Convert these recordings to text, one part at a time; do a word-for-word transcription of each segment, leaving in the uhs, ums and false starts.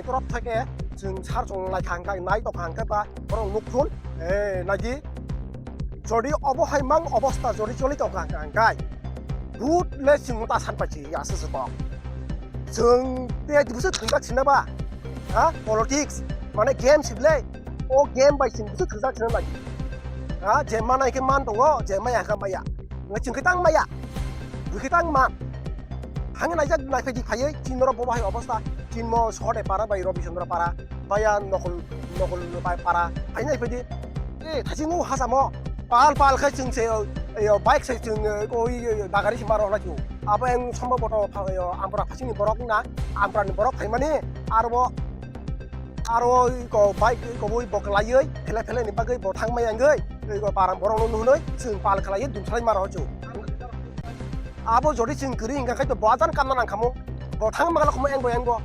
torop theke chwng sar chwng lai kha hwnkhe, nai tong kha hwnkhe ba borok nuk thun, eh, naidi. Jodi obo hai mang obosta jodi choli tong kha hwnkhe, but le chwng ta san pai chi aswk se kok. Chwng te busu thwngjak sina ba, ha, politics, mane game sible, o game bai chwng busu thwngjak sina lagi. Ha, je manai khe man tongo, je maya khe maya. Ngai chwng khe tang maya. Bwkhe tang man. Hang naijak naiphai di phaiwi, chini norok bo bahai obosta. Chini mo Sohode para bai Robi Chandra para. Baya nokol, nokol bai para. Hai naiphai di. Eh, thaching o hasa mo. Pal pal khai chwng se, eh, bike se chwng, eh, ko, eh, eh, dagari se maro lai chu. Abo eng sombo boto pha-, eh, ampra phasing ni borok na. Ampra ni borok phaimani. Aro bo, aro ko bike ko bui bo kwlaiwi. Phele phele ni bagwi bo thangmai angwi. Ego parang borok no nuhnoi chwng pal khlaiwi dum salai maro chu. Abo jodi chwng kwrwi hwnkha khe bo ajan kanna nang khamu. Bo thang mangala khumu engbo engbo.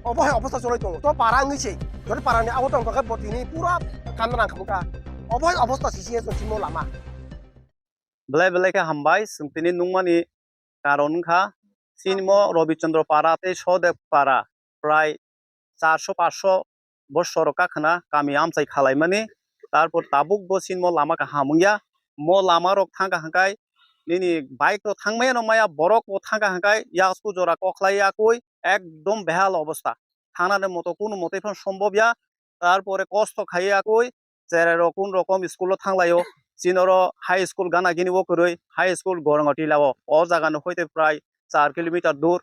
Obo hai obosta cholai tongo. To para wngwi se. Jodi para ni abo tong khe bo tini pura kanna nang khamu kha. Obo hai obosta sisi chwng chimo lama. Belai belai khe hambai, chwng tini nungmani karon wngkha, chini mo Robi Chandra para tei Sohode para prai charso paanso bosor kakhwna kami amchai khalaimani, tarpor tabuk bo chini mo lama kaham wngya, mo lama rok thangkha hwnkhe nini bike rok thangmaya no maya, borok bo thangkha hwnkhe yasku jora kokhlai yakui ekdom behal obosta, thangnani moto kunu motoi phano sombobya, tarpore kosto khai yakui cherai rok kun rokom school o thanglaio. Chini oro high school gana gini o kwrwi, high school Gorongoti lao. O jaga ni hoite prai char kilometer dur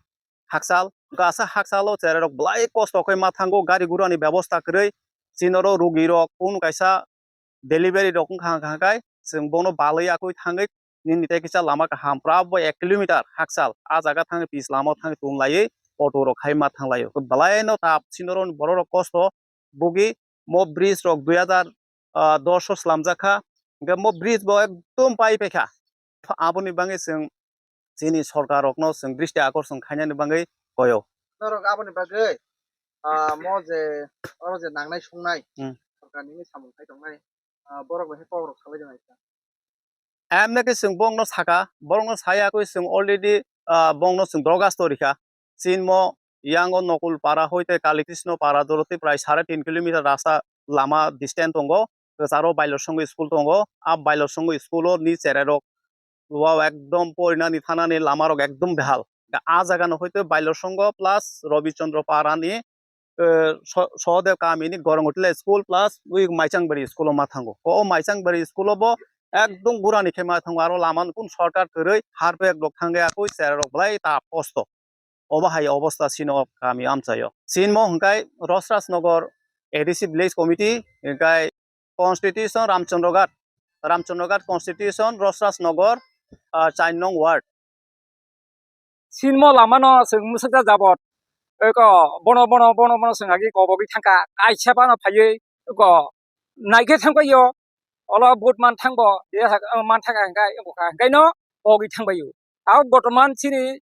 hakchal. Gasa hakchalo cherai rok belai kosto khe ma thango, gari gura ni bebosta kwrwi. Chini oro rugi rok kun kaisa delivery rok wngkha hwnkha khe chwng bono balwi yakui thangwi nini tei kisa lama kaham pura bo ek kilometer hakchal. A jaga thangwi pis lama o thangwi tong laiwi auto rok hai ma thang laio. Belai no tap chini oro borok rok kosto bugi mo bridge rok dui hajar dos o slamjak kha, hwnkhe mo bridge bo ekdom pai paikha. Aboni bagwi chwng chini sorkar rokno chwng dristi akorson khainani bagwi koyo. Norok aboni bagwi, ah, mo je, oro je nangnai sungnai, hmm, sorkar nini samung khai tongnai, ah, borok bai khe kok rok salai rwnai kha. Emne khe chwng bongno saka, borokno sayakwi chwng already, ah, bongno chwng dorgasto rikha. Chinmo yango Nokul para hoite Kali Krishna para doroti prai sare tin kilometer rasta lama distance tongo. Kwcharo Bailor Songho school tongo. A Bailor Songho school o ni cherai rok wow ekdom porinani thanani lama rok ekdom behal. A jaga no hoite Bailor Songho plus Robi Chandra para ni eh, so-, Sohodev kamini Gorongotila school plus ui Maichangbari school o ma thango. O Maichangbari school o bo ekdom gurani khe ma thango, aro lama nukung sorkar kwrwi harpek rok thangya koi cherai rok belai ta kosto. Obo hai obosta chini o kami amchaio. Chinmo hwnkhe Rosraj Nagar A D C village committee, hwnkhe constitution Ramchandra Ghat, Ramchandra Ghat constitution Rosraj Nagar, ah, char nong ward. Sinmo lamano chwng mwswkjak jabot. Eko bono, bono, bono, bono chwng agi kobogwi thangkha. Kaisa phano phaiwi eko naikhe thangkhaio. Olo vote man thangbo, de ha, man thangkha hwnkhe, eko kha hwnkhe no kogwi thangbaio. Tao botoman chini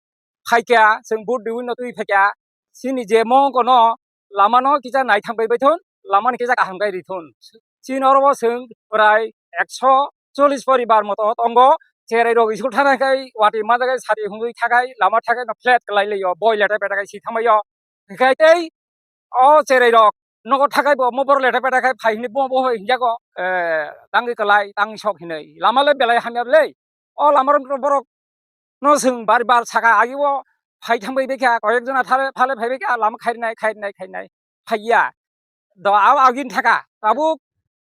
phaikha, chwng vote diwi no twi phaikha. Chini je mongkono lamano kisa naithang bai baithon, lamani kisa kaham khai rithon. Chini oro bo chwng prai ekso chollish poribar moto tongo. Cherai rok school thana khai wati manjagai sari hwnwi thakai lama thakai no flat kwlai laio, boi leta peta khai si thangbaio. Hinkhe tei o cherai rok nogo thakai bo mo borok leta peta khai phai hwnwi bo bo hinjago, eh, tangwi kwlai tangwi sok hinwi. Lama le belai hamya le. O lama rok borok no chwng bar bar saka, agi o phai thang bai kha, koyek jona thale, thale phai kha, lama khairnai, khairnai, khairnai, phaiya. Do, abo agin thaka, tabuk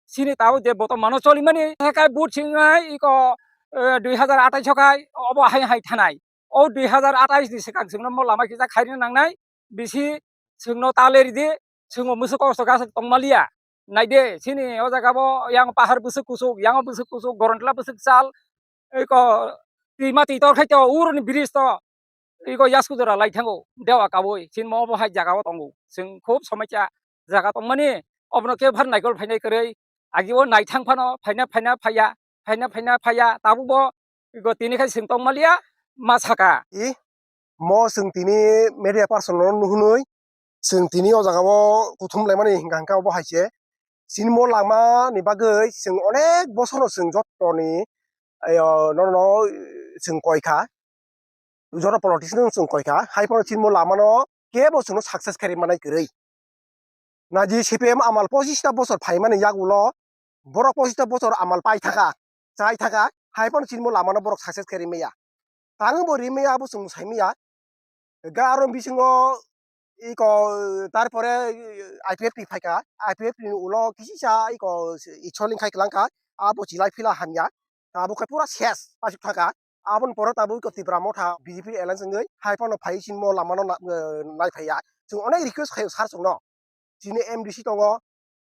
chini tabuk je botomano cholimani, hekai but singnai, iko, eh, dui hajar atais o khai, obo hai hai thanai. O dui hajar atais ni swkang chwngno mo lama kisa khairna nangnai, bisi chwngno ta leridi, chwngno mwswk kosto gasa tongmaliya. Naide, chini o jaga bo yang pahar bwswk kuchuk, yang bwswk kuchuk, Gorontla bwswk chal, iko twima twi tor khai to, uroni bridge to, iko yasku jora lai thango, dewa kabui, chini mo bo hai jaga o tongo. Chwng khub somai cha jaga tongmani, obono khe phar naikol phainai kwrwi, agi o naithang phano phaina, phaina, phaiya, phaina, phaina, phaiya, tabuk bo iko tini khai chwng tongmaliya, ma saka. I, mo chwng tini media person no nuhunwi, chwng tini o jaga o kuthum laimani hingka hingka obo hai se. Chini mo lama ni bagwi chwng onek bosor no chwng joto ni, ayo, no, no, chwng koi kha. Joto politician no chwng koi kha. Hai phano chini mo lama no kebo chwngno success khairi manai kwrwi. Naji C P M amal pochista bosor phaimani yagulo, borok pochista bosor amal pai thaka, chai thaka, hai phano chini mo lamano borok success khe rimaya. Tangwi bo rimaya abo chwng saimaya. Ga aro bisingo iko tarpore I P F T phaikha, I P F T ni ulo kisisa iko Ichol ni khai kwlangkha, abo chilai phila hamya. Abo khe pura ses paisuk thaka. Aboni pore tabuk iko Tipra Motha B J P alliance wngwi hai phano phai chini mo lamano na-, eh, naiphaiya. Chwng onek request khaio sir chwngno. Chini M D C tongo,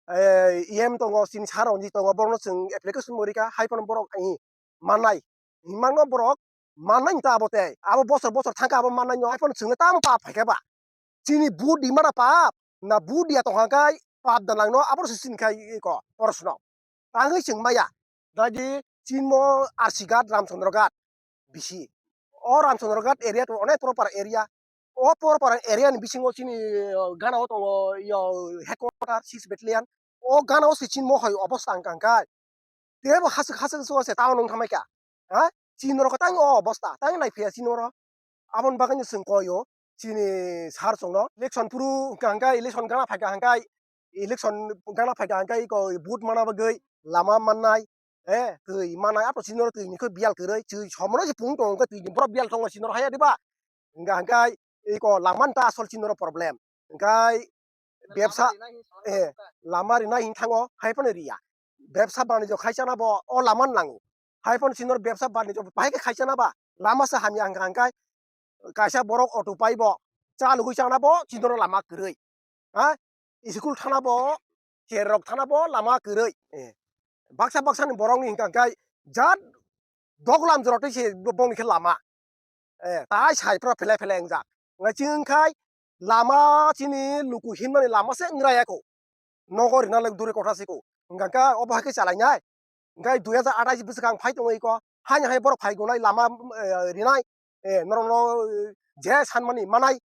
eh, E M tongo, chini sir Ranjit tongo, borokno chwng application bo rikha, hai phano borok, eh, mannai. Himangno borok mannai ta abo tei. Abo bosor bosor thangkha abo mannai no, hai phano chwngno tamo pap phaikha ba. Chini vote di mana pap, na vote dia tongkha kai pap da nangno abo se chini khai iko porosno. Tangwi chwng maya. Dagi chini mo R C Ghat, Ramchandra Ghat bisi. O Ramchandra Ghat area to onek proper area. O proper area ni bisingo chini, uh, gana o tongo, yo, headquarter six battalion. O gana o se chini mo hai obostha wngkha kai. Tebo hasik hasik se tamo nung thamai kha. Ha? Chini rok tang o obostha, tang nai phiya chini oro. Aboni bagwi no chwng koi o, chini sir chwngno. Election phuru hwnkha hwnkhe, election gana phaikha hwnkhe, election gana phaikha hwnkhe iko vote mana bagwi lama mannai, eh, twi mannai, ato chini oro twi ni khe biyal kwrwi, chwi somono se pung tongo, hwnkhe twi ni borok biyal tongo chini oro haya diba? Hwnkha hwnkhe iko lama ta asol chini oro problem. Hwnkhe bebsa, eh, lama rina hin thango, hai phano riya. Bebsa banijyo khai chana bo o lama nango. Hai phano chini oro bebsa banijyo bahai khe khai chana ba, lama se hamya hwnkha hwnkhe kaisa borok auto pai bo, cha lugui chana bo chini oro lama kwrwi. Ha? School thana bo, cherrok thana bo lama kwrwi. Eh. Baksa baksa ni borok ni hwnkha hwnkhe jat doglam jora twi se bo-, bongni khe lama. Eh, tai sai phra phele phele wngjak. Ngai chwng khai lama chini luku hinmani lama se wngraya kho. Nogo rina le duri kotha siko. Hwnkha khe obo hai khe chalai nai. Hwnkhe dui hajar athais bwswkang phai tongwi ko. Haino hai borok phai gonai lama, eh, rinai. Eh, norok no, eh, je sanmani manai.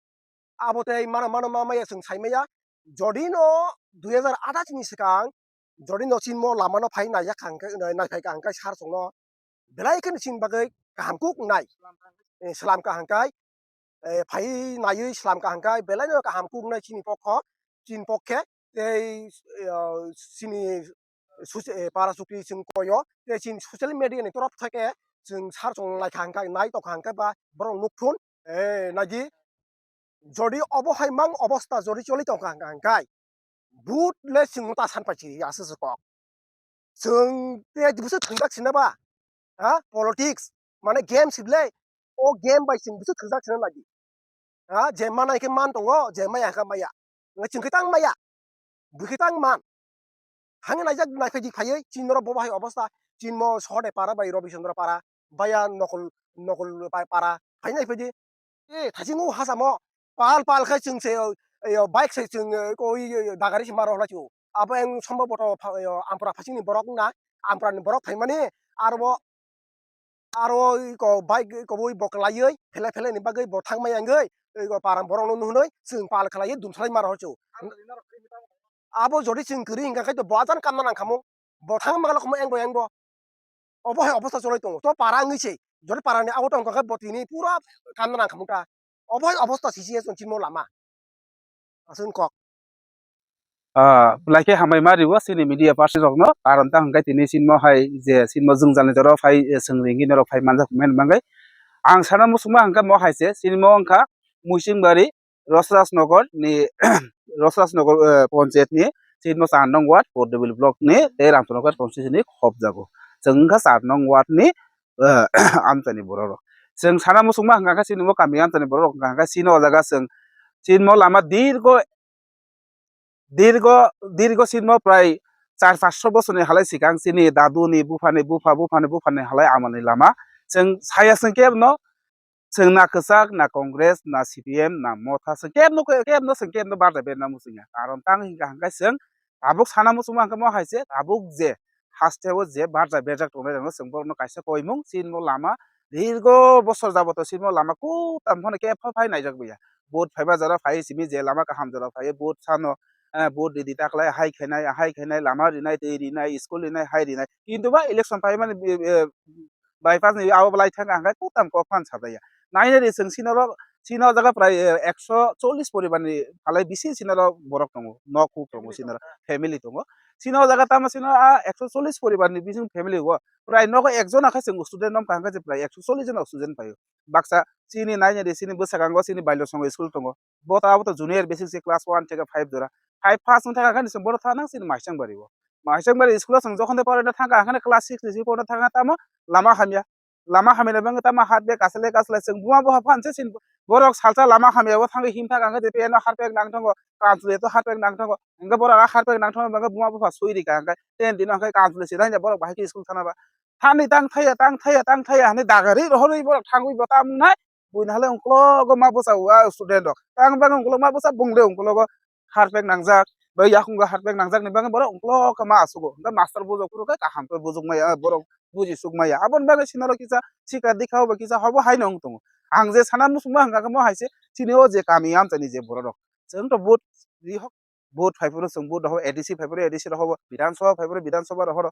Abo tei mano mano ma maya chwng sai maya. Jodi no dui hajar athais ni swkang, jodi no chini mo lama no phai nai ya kha hwnkhe, nai phai kha hwnkhe sir chwngno belai kheno chini bagwi kaham kuk wngnai. Eh, slam kha hwnkhe, eh, phai naiwi slam kha hwnkhe belai no kaham kuk wngnai chini pokho, chini pokhe tei, eh, chini soci-, eh, para chukri chwng koyo, tei chini social media ni torof theke chwng sir chwng lai kha hwnkhe, nai tong kha hwnkhe ba borok nuk thun, eh, naidi jodi obo hai mang obostha jodi choli tong kha hwnkhe, vote le chwng ta san pai chiri aswk se kok. Chwng tei busu thwngjak sina ba? Ha? Politics, mane game sible. O game bai chwng busu thwngjak sina lagi. Ha? Je manai khe man tongo, je maya khe maya. Ngai chwng khe tang maya. Bwkhe tang man. Hangni naijak naiphaidi phaiwi, chini norok bo bahai obostha. Chini mo Sode para bai Robi Chandra para, baya nokol, nokol pai para. Phai naiphaidi. E, thaching o hachamo. Pal pal khai chwng se, eh, bike se chwng, eh, ko, i, i, dagari se maro hwlai chwng. Abo eng sombo boto pha-, eh, ampra phachingni borok wngna, amprani borok phaimani, aro bo, aro iko bike iko bo bo kwlaiwi phele phele ni bagwi bo thangmaya wngwi, iko param borokno nuhunwi chwng pal khlaiwi dumsalai maro hwlai chwng. Abo jodi chwng kwrwi hwnkha khe bo ajan kamna nangkhamung. Bo thang magalo khomo engbo engbo. Obo hai obostha cholai tongo. To para wngwi se. Jodi para ni abo tongkha khe bo tini pura kamna nangkhamung ta. Obo hai obostha situation chini mo lama. Aswk kok. Ah, belai khe hambai ma rio chini media person rokno. Karon ta hwnkhe tini chini mo hai je chini mo jwngjal ni jora phai, eh, chwng ringwi norok phai manjak men mangai. Ang sana muchungma hwnkhe mo hai se chini mo wngkha Muisingbairi Rosrajnagar ni, Rosrajnagar, eh, Panchayat ni, chini mo char nong ward, Pordebil block ni, tei Ramchandra Ghat constituency ni khopjago. Chwng wngkha char nong ward ni, eh, amchani borok rok. Chwng sana muchungma hwnkha khe chini bo kami amchani borok rok hwnkha khe chini o jaga chwng, chini mo lama dirgo, dirgo, dirgo chini mo prai char paanch sho bochor ni halai swkang chini dadu ni bupha ni bupha, bupha ni bupha ni halai amal ni lama. Chwng saya chwng kebo no chwng na kwchak, na Congress, na C P M, na Motha, chwng kebno, kebno, chwng kebno barjak berna muchungya. Karon tang hwnkha hwnkhe chwng tabuk sana muchungma hwnkhe mo hai se, tabuk je haste o je barjak berjak tongnai rokno chwng borokno kaisa koimung, chini mo lama dirgo bosor jaboto chini mo lama kutam phano kebo phai naijak ya. Vote phaiba jora phai simi je lama kaham jora phai vote sano, eh, vote ridi taklai hai khainai, hai khainai, lama rinai, twi rinai, school rinai, hai rinai. Kintu ba election phaimani, eh, bypass ni abo belai thang ang khe kutam kok phan sajaya. Naina di chwng sini oro Chini o jaga prai, eh, ekso chollish poribar ni phalai bisi chini oro borok tongo, nok huk tongo chini oro, family tongo. Chini o jaga tamo chini oro, ah, ekso chollish poribar ni bising family o. Prai nogo ekjona khe chwng student nom kaham khe je prai ekso chollish jona student paio. Baksa chini nainani chini bwskango chini bailosongo school tongo. Bo ta abo to junior basic se class one theke five jora. Five pass wng thaka khe chwng bono thana chini Maisang bari o. Maisang bari school o chwng jokhon de porena thangkha, hakhane class six ni simi porena thangkha tamo lama hamya. Lama hamya bangwi tamo heart bag kasale kasale chwng buma bupha phan se sin borok salsa lama hamya o thangwi him thaka khe je peno heart bag nang thango, kanchwlwi to heart bag nang thango. Hingke borok a heart bag nang thango bangwi buma bupha sui rika hingke ten dino hingke kanchwlwi se thangya borok bahai khe school thana ba. Thani tang thaya, tang thaya, tang thaya hinwi dagari rohorwi borok thangwi bo tamo wngnai. Buini halai ungkologo ma bwsa o a student rok. Tang bangwi ungkologo ma bwsa bung de ungkologo heart bag nangjak, bai yakungo heart bag nangjak ni bagwi borok ungkologo ma asugo. Hingke master bujok phuru khe kaham khe bujok maya, borok buji suk maya. Aboni bagwi sinoro kisa sikha dikha obo kisa hobo haino wng tongo. Ang je sana muchungma hingka khe mo hai se chini o je kami amchani je borok rok. Chwng to vote ri hok, vote phai phuru chwng vote rok, A D C phai phuru A D C rok hobo, Bidhan Sabha phai phuru Bidhan Sabha rok hobo.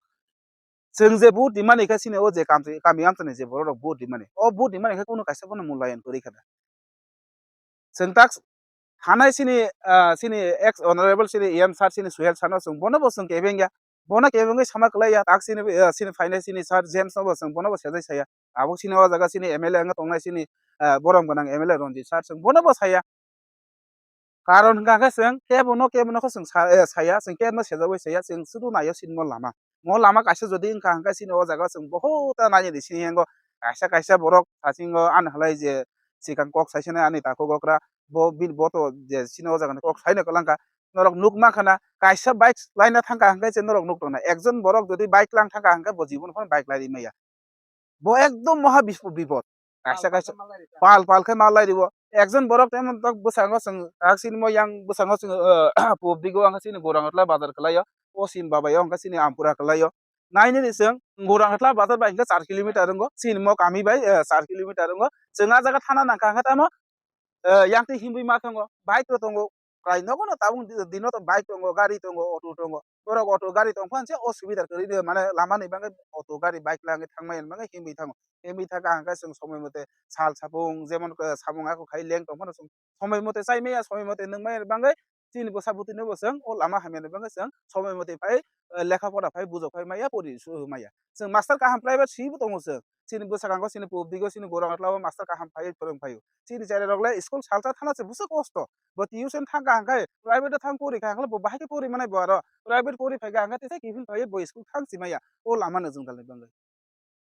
Chwng je vote rimani khe chini o je kamchi-, kami amchani je borok rok vote rimani. O vote rimani khe kunu kaisa bono mulayan kwrwi kha da. Chwng tak hanai chini, ah, chini ex honorable chini E M sir chini Suhel sir no chwng bono bo chwng kebeng ya. Bono kebengwi sama kwlai ya. Tak chini, ah, chini phainai chini sir James no bo chwng bono bo sejai saya. Abo chini o jaga chini M L A wngwi tongnai chini, ah, borom gwnang M L A Ranjit sir chwng bono bo saya. Karon hwnkha khe chwng kebono, kebono khe chwng sa-, eh, saya, chwng kebono sejagwi saya, chwng sudu naio chini mo lama. Mo lama kaisa jodi wngkha hwnkhe chini o jaga o chwng bohut ta nainani siniyango. Kaisa kaisa borok sachingo ani halai je sikang kok saisanai ani takhuk okra, bo bini bo to je chini o jaga ni kok saino kwlangkha. Norok nuk mankha na kaisa bike laina thangkha hwnkhe je norok nuk tongna. Ekjon borok jodi bike lang thangkha hwnkhe bo jibon phano bike lai rimaya. Bo ekdom moha bis-, bipod. Kaisa kaisa pal pal khe malai ribo. Ekjon borok tei mwntok bwskango chwng, ah, chini mo yang bwskango chwng, ah, pubdigo ang chini Gorangotla bazar kwlaio. O sim babaio hwnkha chini Ampura kwlaio. Nainani chwng Gorangotla bazar bai hwnkha char kilometer wngo. Chini mo kami bai, eh, char kilometer wngo. Chwng ah jaga thana nangkha hwnkha tamo, eh, yang twi himwi ma tongo. Bike rok tongo. Prai nogo no tabuk di-, dino to bike tongo, gari tongo, auto tongo. Borok auto gari tong phano se o subida kwrwi de, mane lama ni bagwi auto gari bike langwi thangmani bagwi himwi thango. Himwi thangkha hwnkhe chwng somoi mote sal sapung, jemon, eh, samung ako khai leng tong phano chwng somoi mote chai maya, somoi mote nwng maya bagwi chini bwsa bwtwi no bo chwng o lama hamya ni bagwi chwng somoi mote phai, eh, lekha pora phai bujok phai maya, pori su maya. Chwng master kaham private swibo tongo chwng. Chini bwskango chini pubdigo chini Gorangotla o master kaham phai phwrwng phaio. Chini cherairok le school salsa thana se bwswk kosto. Bo tuition thangkha hwnkhe private o thang pori kha hwnkhe bo bahai khe pori manai bo aro. Private pori phaikha hwnkhe teisa kiphil phaiwi bo school thang si maya. O lama no jwng dalni bagwi.